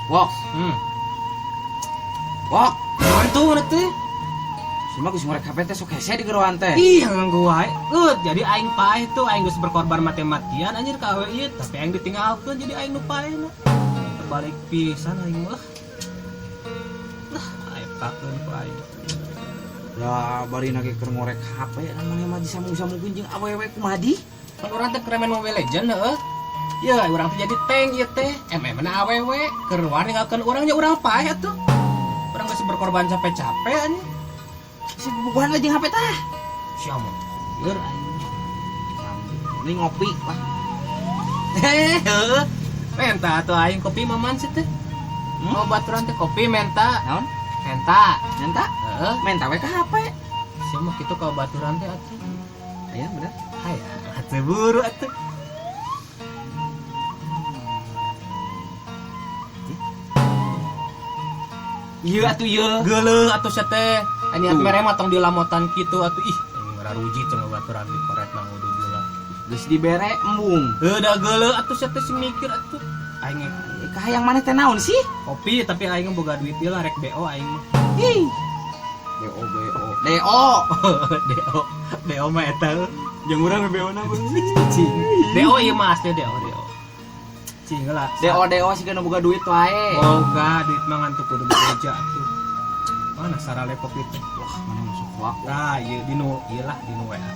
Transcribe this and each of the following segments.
Wok. Wok. Mantu mana teh? Cuma geus ngorek HP teh sok hese di geroan teh. Ih, nganggo wae. Jadi aing paeh tuh aing geus berkorban mati-matian anjir ka awe ieu, tapi aing ditinggalkeun jadi aing nu paehna. Terbalik pisan aing mah. Lah, aing pakeun ku aing. Lah, bari na ge keur ngorek HP maneh mah disambung-sambungkeun jeung awewe kumaha di? Pan urang teh keur main Mobile Legend heuh. Ya, urang teh jadi tank ieu teh. MM na awewe keur war ninggalkeun urang nya urang paeh atuh. Urang geus berkorban capek-capek anjing. Si bubuhan lah jeung HP tah. Sia mah. Lieur aing. Ini ngopi lah. Heuh. Menta atuh aing kopi maman sih teh. Mau baturan teh kopi menta. Naon? Menta. Menta? Heeh. Menta we ka HP. Sia mah kitu ka baturan teh atuh. Aya bener. Aya, atuh buru atuh. Ieu atuh ieu. Geuleuh atuh sia teh. Aniat mere mah tong dilamotan kitu atuh ih, ngararuji cenah baturan dikoret nang udu lah. Geus dibere embung. Heuh da geuleuh atuh sia teh si mikir atuh. Aing kahayang maneh teh naon sih? Kopi tapi aing boga duit ieu lah rek BO aing mah. Ih. BO BO. DO. DO. DO mah eta. Jeung urang BO na cing. DO ieu mah asli DO DO. Cing lah. DO DO sih kana boga duit wae. Boga duit mah ngantuk kudu bekerja atuh. Mana sarale kopi teh? Wah, mana masuk wak. Tah, ieu dinu ieu lah dinu WA. Nah,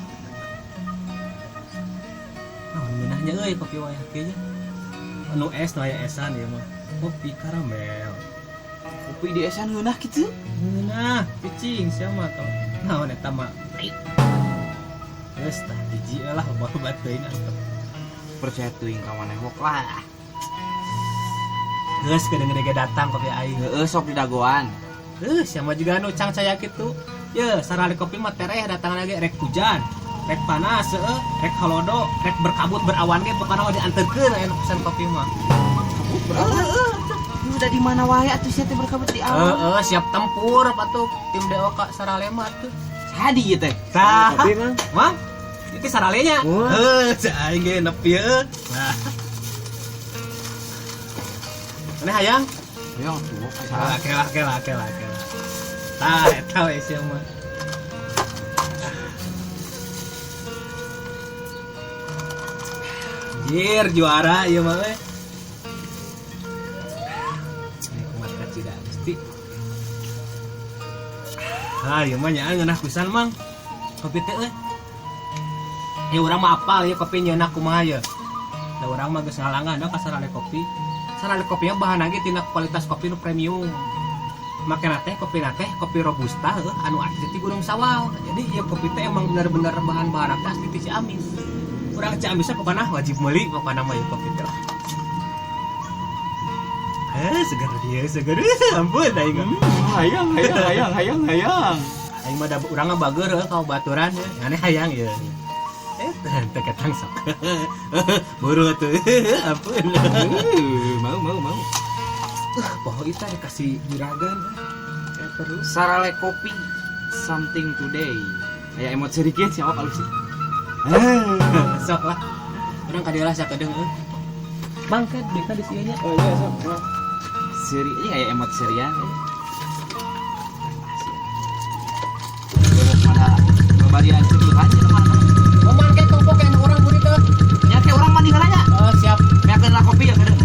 ngeunahnya euy kopi wae kieu nya. Anu es nu aya esan ieu mah. Kopi karamel. Kopi di esan ngeunah kitu? Ngeunah, picing sia mah tong. Naon eta mah? Geus tah hiji lah loba-loba teuing atuh. Percaya teuing ka maneh wok lah. Geus gede-gede datang kopi aing. Heeh, sok didagoan. Siapa juga anu cang caya kitu. Ye, sarale kopi mah tereh datang lagi rek hujan, rek panas heueuh, rek halodo, rek berkabut berawan ge pokona mah dianterkeun aya nu pesan kopi mah. Kabut berawan? Heeh, udah di mana wae atuh sia teh berkabut di awan. Heeh, siap tempur atuh tim DO ka sarale mah atuh. Sadi ieu teh. Tah. Kopi mah. Mang, itu saralenya. Heuh, aing ge nepi heuh. Nah. Maneh hayang? Hayang atuh. Kela kela kela kela. Tah, eta we sia mah. Anjir, juara ieu mah we. Nikmat kacida Gusti. Ah, ieu mah nya ngeunah pisan, Mang. Kopi teh euy. Ya urang mah apal ieu kopi nyeunah kumaha ye. Da urang mah geus ngalangan da ka sarale kopi. Sarale kopi mah bahan lagi tina kualitas kopi nu premium. Makana teh kopi na teh kopi robusta heuh anu asli ti Gunung Sawal. Jadi ieu kopi teh emang bener-bener bahan-bahan teh asli ti Ciamis. Urang Ciamis pokona wajib meuli pokona mah ieu kopi teh lah. Seger dia, seger. Ampun aing. Hayang hayang hayang hayang hayang. Aing mah da urang mah bager heuh ka baturan heuh. Aneh hayang ieu. Teh ketang sok. Buru atuh. Ampun. Mau mau mau. Poho itu dikasih juragan. Perlu. Sarale kopi something today. Aya emot sedikit siapa kalau sih. Sok lah. Urang ka dieu lah sakedeung euy. Bangket duitna di sieu nya. Oh iya sok. Seri ieu aya emot serian. Mana babarian celuhan cenah mana. Moman ke tongpok yang urang buri teh. Nya ke urang mandi heula nya. Siap. Meakeun lah kopi ya kedeung.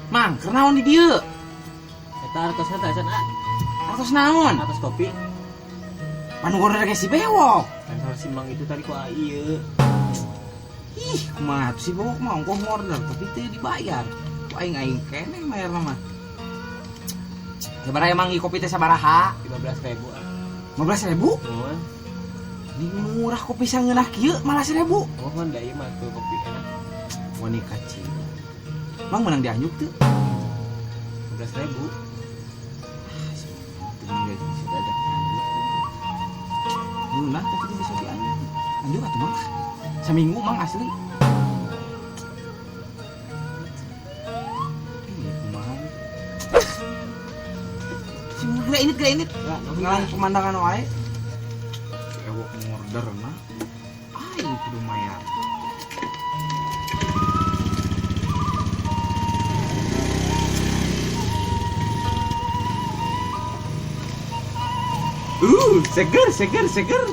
Mang, keur naon di dieu? Eta artosna teh acan ah. Artos naon? Artos kopi. Pan order ge si bewok. Kan si Mang itu tadi ku ai ieu. Ih, kumaha si bewok mah ongkoh ngorder tapi teu dibayar. Ku aing-aing keneh mayarna mah. Sabaraha emang ieu kopi teh sabaraha? 15.000 ah. 15.000? Nuhun. Ini murah kopi sangeunah kieu malah 1.000. Oh, mun da ieu mah tuh kopi enak. Wani kacil. Mang menang dianjuk tuh. 15.000. Ah, bisa diajak nganjuk. Nah, tapi bisa dianjuk. Anjuk atuh mah. Seminggu mang asli. Ini kumaha? Sing gede ini ngalang pemandangan wae. Ewok ngorder na. Aing kudu mayar. Seger, seger, seger.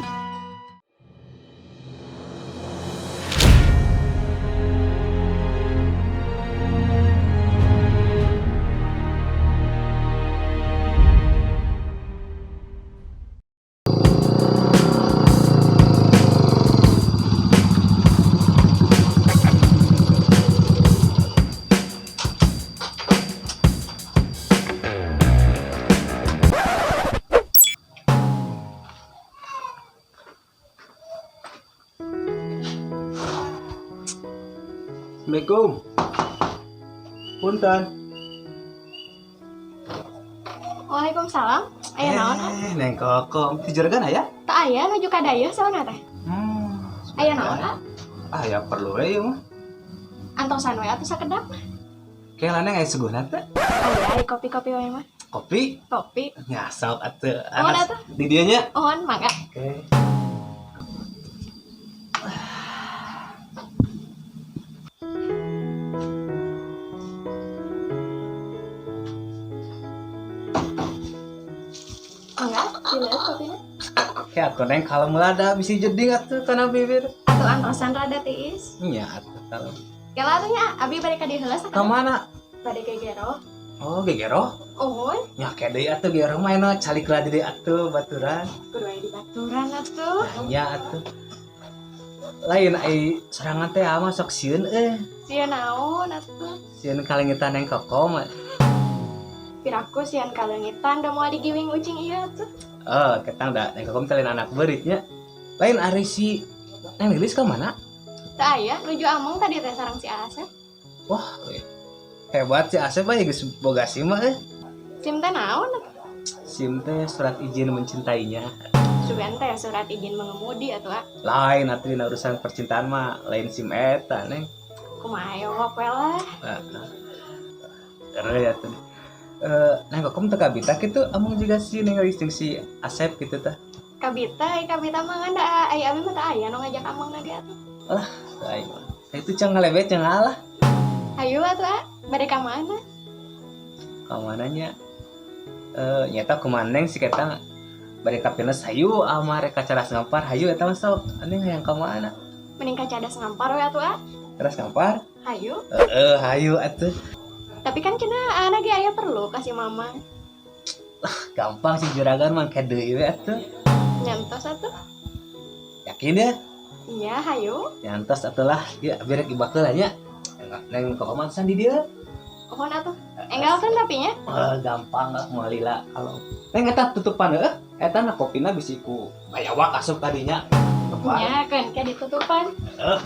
Assalamualaikum. Punten. Waalaikumsalam. Aya naon, ah? Neng Kokom, ti juragan aya? Teu aya nuju ka dayeuh sauna teh. Aya naon, ah? Ah, ya perlu we ieu mah. Antosan we atuh sakedap. Kayak neng aya suguhna teh. Aya ari kopi-kopi we mah. Kopi? Kopi. Nyasok atuh. Mohon atuh. Di dieu nya. Mohon mangga. Oke. Mangga, dileut kopina. Oke, atuh neng kalau mulada bisi jeding atuh kana bibir. Atuh antosan rada tiis. Nya atuh kalau. Kela atuh nya abi bade ka dieu heula Ka sakedap. mana? Bade gegero. Oh, gegero. Uhun, Nya deui atuh gegero mah eno calik lah deui atuh baturan. kudu aya di baturan atuh. Nya atuh. Lain ai sorangan teh ama sok sieun euy. Sieun naon atuh? Sieun kalengitan neng Kokom. Piraku sieun kaleungitan da moal digiwing ucing ieu atuh. Oh, ketang da neng Kokom teh lain anak beuritnya. Lain ari si Neng Lilis ka mana? Teu aya nuju ameng tadi teh sareng si Asep. Wah, hebat si Asep bae geus boga SIM mah euy. SIM teh naon atuh? SIM teh surat izin mencintainya. Sugan teh surat izin mengemudi atuh ah. Lain atuh dina urusan percintaan mah lain SIM eta neng. Kumaha ewok we lah. Heeh ya tuh. Neng Kokom teu kabita kitu amung juga si Neng Lilis jeung si Asep gitu tah. Kabita, ai kabita mah ngan da ai abi mah teu aya nu ngajak ameng na ge atuh. Aing mah. Itu can ngalebet can ngalah. Hayu atuh ah, bade ka mana? Ka mana nya? Nyata kumaha neng si ketang bade ka Pinus hayu ama rek ka Cadas Ngampar hayu eta mah sok. Aneh hayang ka mana? Mending ka Cadas Ngampar we atuh ah. Cadas Ngampar? Hayu. Heeh, hayu atuh. Tapi kan cenah ana ge aya perlu ka si mama. Gampang sih juragan mah ke deui we atuh. Nyantos atuh. Yakin ya? Iya, hayu. Nyantos atuh lah. Ya biar ibakeul nya. Neng Kokom san di dieu. Mohon atuh. Enggal kan tapi nya. Gampang lah moal lila kalau. Neng eta tutupan heuh. Eta na kopina bisi ku bayawak asup tadinya. Tutupan. Nya kan ke ditutupan. Heeh.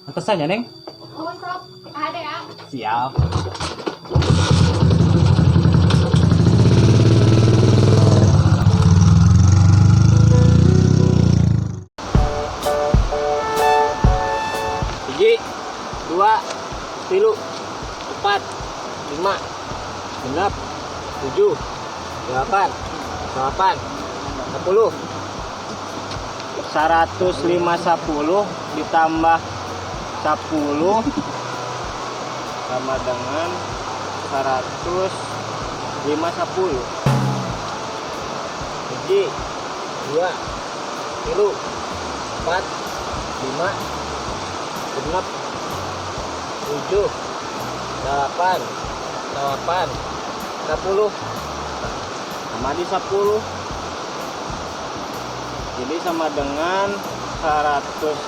Antosan ya, Neng? Mohon prop. Ada ya. Siap. Hiji, dua, tilu, empat, lima, genep, tujuh, delapan, delapan, 10. 150 ditambah 10 sama dengan 150. Hiji, dua, tilu, empat, lima, genep, tujuh, delapan, delapan, 10. Sama di 10. Jadi sama dengan 150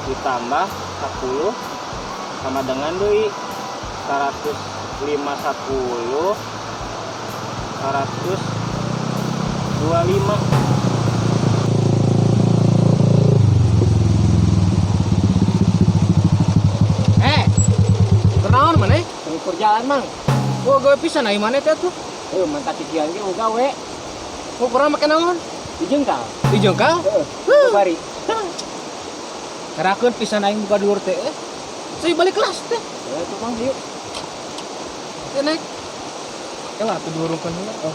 ditambah 10 sama dengan deui 150 125. Eh, kunaon maneh? Ukur jalan, Mang. Wah, gawe pisan ai maneh teh tuh. Eh, mantap cikian ge uga we. Ukuran make naon? Dijengkal. Dijengkal? Heeh. Bari. Ngerakeun pisan aing buka dulur teh. Saya balik kelas teh. Ya tuh, Mang, yuk. Teh naik. Ya lah, tuh diurungkeun heula. Oh.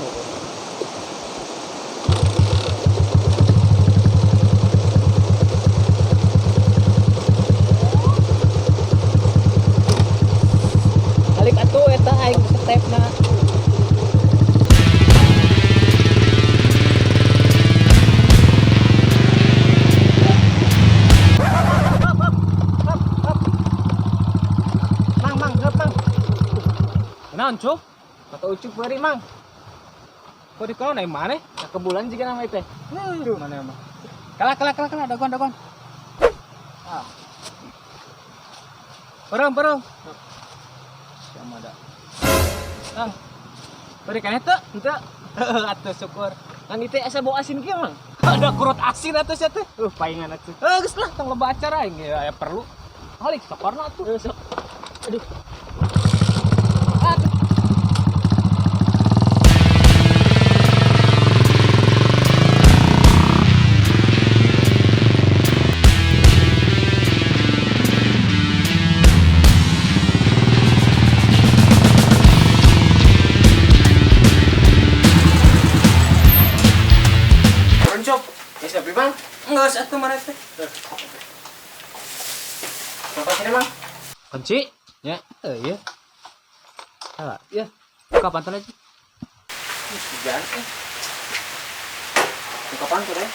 Balik atuh eta aing stepna. Mang, Mang, heup, Mang. Naon, Cuk? Kata Ucup bari, Mang. Kok di kono naik maneh? Kebulan juga nama itu. Aduh, mana emang. Kalah, kalah, kalah, kalah, dagoan, dagoan. Ah. Perang, perang. Siapa ada? Ang. Beri kan eta? Henteu. Atuh syukur. Kan itu asa bau asin kieu, Mang. Ada kurut asin atuh sia teh. Paingan atuh. Eh, geus lah tong loba acara aing ya, ya perlu. Halik sokorna atuh. Sok. Aduh. Atuh. Turun, Cuk. Ya siapa, Bang? Geus atuh mana teh? Apa sini, Mang? Kunci? Ya, iya. Ah, iya. Buka pantol aja. Hujan eh. Buka pantol eh.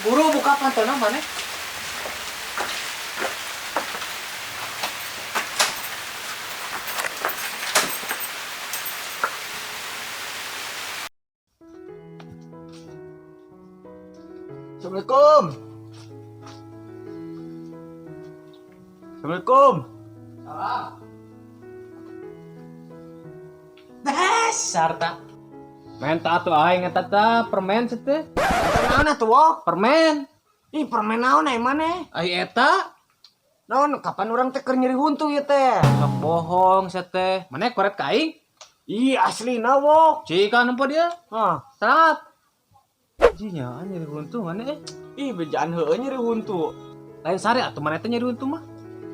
Buru buka pantolna mana? Assalamualaikum. Assalamualaikum. Dasar tak. Menta atuh aing eta tah permen teh. Naon atuh, Wok? Permen. Ih, permen naon ai maneh? Ai eta Naon kapan urang teh keur nyeri huntu ieu teh? sok bohong sia teh. Maneh koret ka aing? Ih, aslina, Wok. Cika nempo dia. Hah. Salat. Jinya nyeri huntu maneh eh. Ih, bejaan heueuh nyeri huntu. Lain sare atuh maneh teh nyeri huntu mah.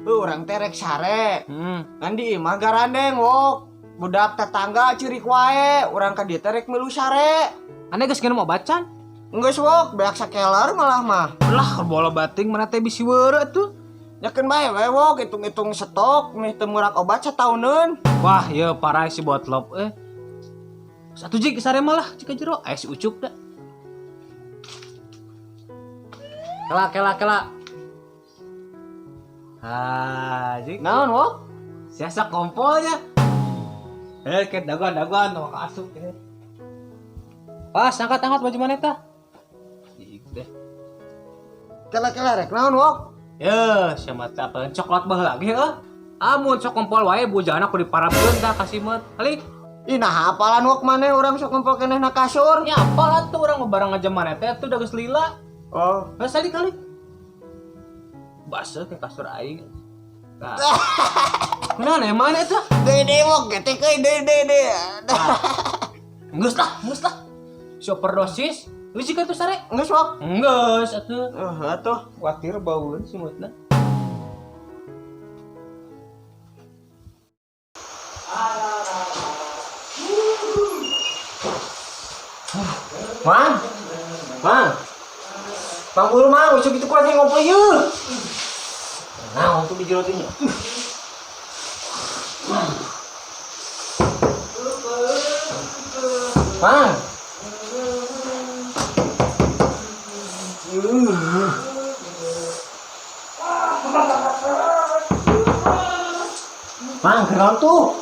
Heuh, urang teh rek sare. Hmm. Ngan di imah garandeng, Wok. Budak tetangga ceurik wae, urang ka dieu teh rek milu sare. Aneh geus nginum obat can? Geus, Wok, beak sakelar malah mah. Lah bola bating mana teh bisi weureu atuh. Nyakeun bae we, Wok, hitung-hitung stok meh teu murak obat satauneun. Wah, ya parah si botlop eh. Satu jik sare malah cika jero, aya si Ucup da. Kela kela kela. Ah, jik. Naon, Wok? Siasa kompolnya. Eh, ke dagoan dagoan nu asup ini. Pas, angkat angkat baju mana tah? Jik deh. Kela-kela rek naon, Wok? Ya, siapa teh apa coklat baheula lagi heuh. Amun sok kompol wae bujana ku diparabkeun tah ka simeut. Alik. Ih, nah apalan Wok maneh urang sok ngumpul keneh na kasur. Ya apal atuh urang mah barang aja maneh teh atuh da geus lila. Oh. Geus tadi kali. Baseuh ke kasur aing. Nah. Nah, mana eta? Deui deui Wok, getek euy deui deui deui. Geus lah, geus lah. Si overdosis, geus jika tuh sare. Geus, Wok. Geus atuh. Atuh. Kuatir baueun si mutna. Mang. Mang. Mang buru Mang, usuk itu kurang ngompol ieu. Naon tuh di jero teh nya? Mang. Mang, kenal tuh.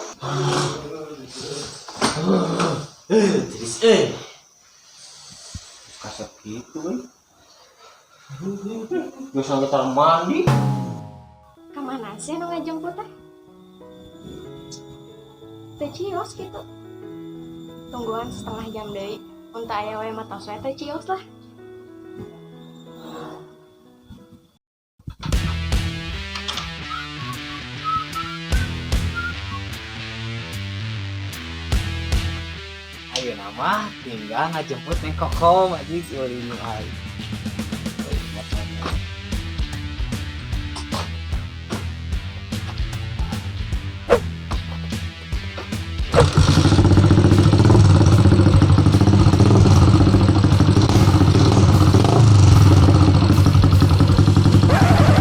Tiris eh. Kasep gitu euy. Geus sampe tar mandi. Kamana sih nu ngajemput teh? Teu cios gitu. Tungguan setengah jam deui. Mun teu aya we mah tos we teh cios lah. Ayo nama tinggal ngajemput Neng Kokom anjing si Ulin aing.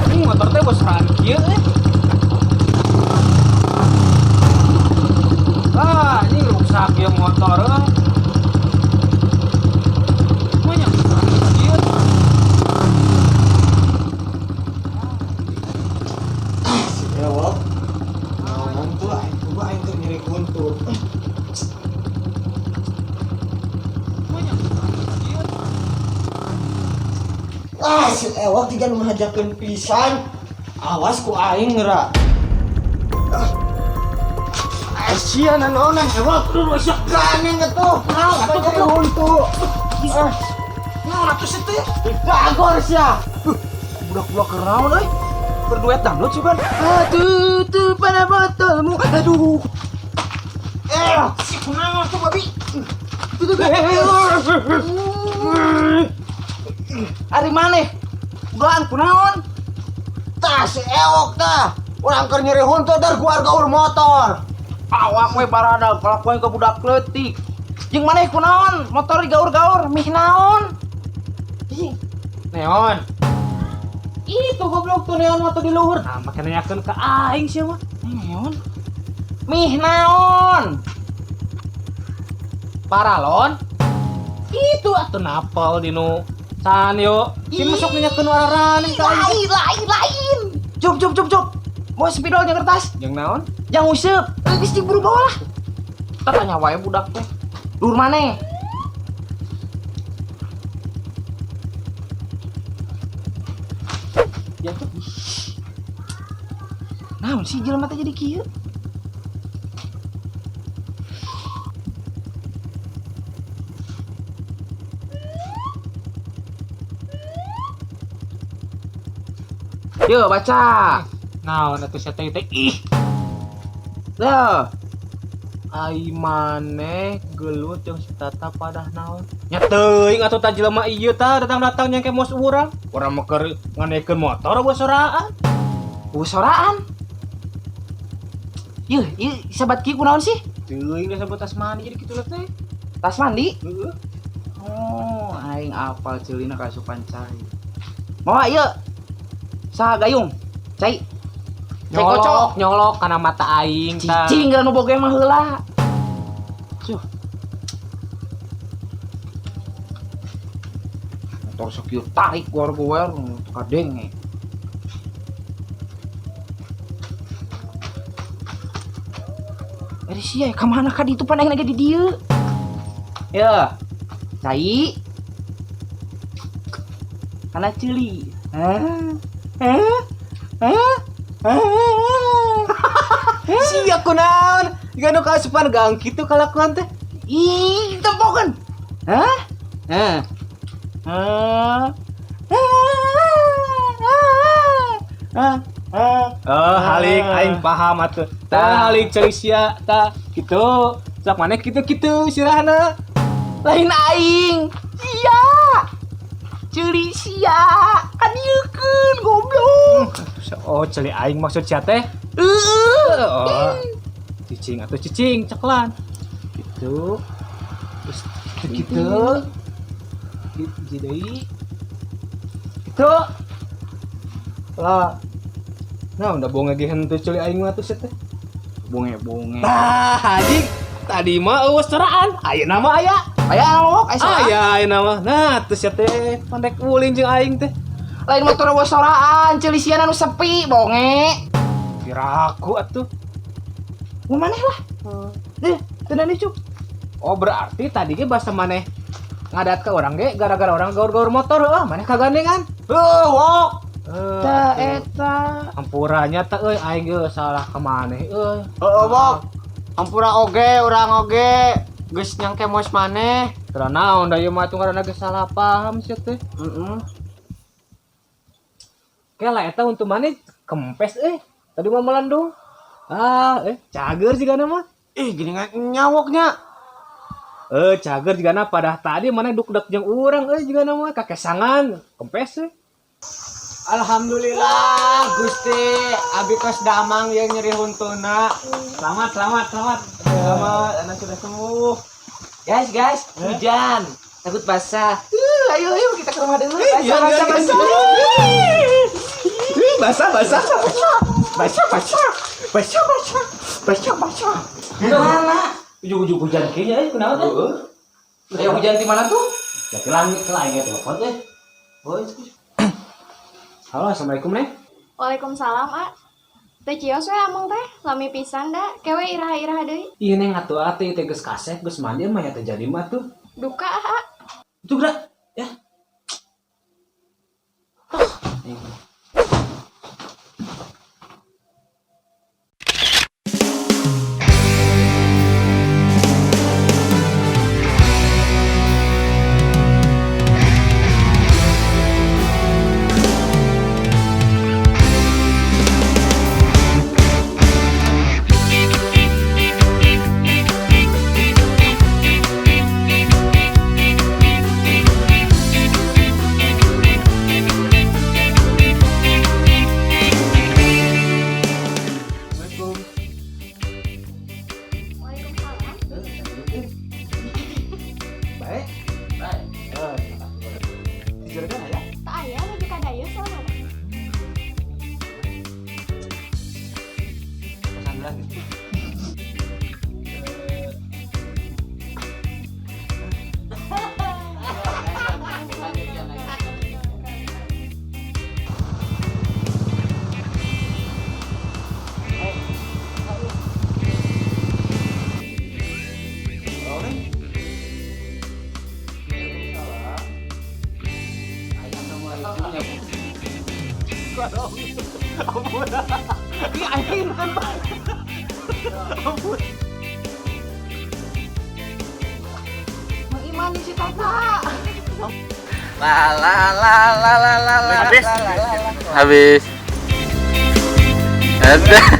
Ini motor teh bos kieu eh. Ah, ini rusak ya motor eh. Banyak kieu. Si Ewok. Naon tuh aing coba aing keur nyeri kuntut. Banyak kieu. Ah, si Ewok juga nu ngajakeun pisan. Awas ku aing geura. Ah. Sia nanonan Ewok. Duh, sia ganeng atuh. Naon atuh nyeri huntu. Ah. Naon atuh sih teh? Bagor sia. Budak-budak keur naon euy? Berduet dangdut sugan. Aduh, tuh pada botolmu. Aduh. Eh, si kunaon tuh babi. Tuh, tuh, Ari maneh? Udahan kunaon? Tah si Ewok tah. Urang keur nyeri huntu dar keluarga ur motor. Awak we barada kalakuan ke budak leutik. Jeung maneh kunaon? Motor digaur-gaur mih naon? Ih, Neon. Itu goblok tuh neon waktu di luhur. Nah, make nanyakeun ka aing sia mah. Neon. Mih naon? Paralon. Itu atuh napel di nu san yo. Si masuk nanyakeun wararane ka aing. Lain, lain, lain. Cup, cup, cup, cup. Mau spidol jeung kertas? Jeung naon? Yang useup. Geus diburu bawa lah. Tah tanya wae budak teh. Dur maneh? Ya tuh. Naon sih jelema teh jadi kieu? Yo baca. Naon atuh sia teh teh ih. Tuh. Ai maneh gelut jeung si Tata padah naon? Nya teuing atuh tah jelema ieu tah datang-datang nyangke mos urang. Urang mah keur nganekeun motor eueuh soraan. Eueuh soraan. Yeuh, ieu sabat kieu kunaon sih? Teuing da sabot tas mandi jadi kitu teh. Tas mandi? Heeh. Oh, aing apal ceulina kasupan cai. Mawa ieu. Saha gayung? Cai. Cai Nyolok, kocok. nyolok kana mata aing tah. Cicing geura nu boga mah heula. Cuh. Motor sok ieu tarik goer-goer kadenge. Ari sia ka mana ka ditu pan aing lagi di dieu. Ya. Cai. Kana ceuli. Hah? Hah? Hah? Sia kunaon? Jiga nu kaasupan gang kitu kalakuan teh. Ih, tempokeun. Hah? Hah? Hah? Hah? Hah? Oh, halik aing paham atuh. Tah halik ceuli sia tah kitu. Sok maneh kitu-kitu sirahna. Lain aing. Sia. Ceuli sia. Kan ieukeun goblok. Oh, ceuli aing maksud sia teh. Heeh. Oh. Cicing atuh cicing ceklan. Gitu. Terus gitu-gitu. Gitu deui. Gitu. Lah. Nah, udah bonge ge henteu ceuli aing mah atuh sia teh. Bonge-bonge. Tah, anjing. Tadi mah eueuh soraan, ayeuna mah aya. Aya awok aya soraan. Aya ayeuna mah. Nah, atuh sia teh pandek ulin jeung aing teh. Lain motor eueuh soraan, ceuli sia nu sepi bonge. Piraku atuh. Mau maneh lah. Deh, tenan cuk. Oh, berarti tadi ge bahasa maneh ngadat ke orang ge gara-gara orang gaur-gaur motor heuh, maneh kagandengan. Heuh, wok. Ta Ta eta. Hampuranya ta euy aing ge salah ka maneh euy. Heeh, wok. Hampura oge, urang oge. Geus nyangke mos maneh. Teu naon da ieu mah atuh ngaranna geus salah paham sia teh. Heeh. Kela eta untuk maneh kempes euy. Tadi mah melandung. Ah, cager jigana mah. Ih, gini nyawoknya. Cager jigana pada tadi maneh duk-duk jeung urang euy jigana mah kakesangan kempes euy. Alhamdulillah Gusti, abi kos damang yang nyeri huntuna. Selamat, selamat, selamat. Selamat, anak sudah sembuh. Guys, guys, hujan. Takut basah. Ayo ayo kita ke rumah dulu. Basah, basah, basah. Basah, basah, basah. Basah, basah. Basah, basah. Basah, basah. Mana? Ujug-ujug hujan kayaknya euy, kunaon teh? Ayo hujan di mana tuh? Jadi langit lah ingat telepon teh. Oh, itu. Halo, assalamualaikum Neng. Waalaikumsalam, A. Teh cios we ameng teh, lami pisan da, kewe iraha-iraha deui. Iya Neng atuh atuh teh geus kasep geus mandi mah ya teh jadi mah tuh. Duka ah, A. Itu gerak ya. Neng. Assalamualaikum. Waalaikumsalam. Baik. Baik. Dijuragan aya? Tak aya nuju ka dayu selamat. Pesan lagi. Halo, Neng. Ampun. Ini aing kan, Pak. Ampun. Mang Iman si Tata. La la la la la la la. Habis. la, la, la. Habis. Ada.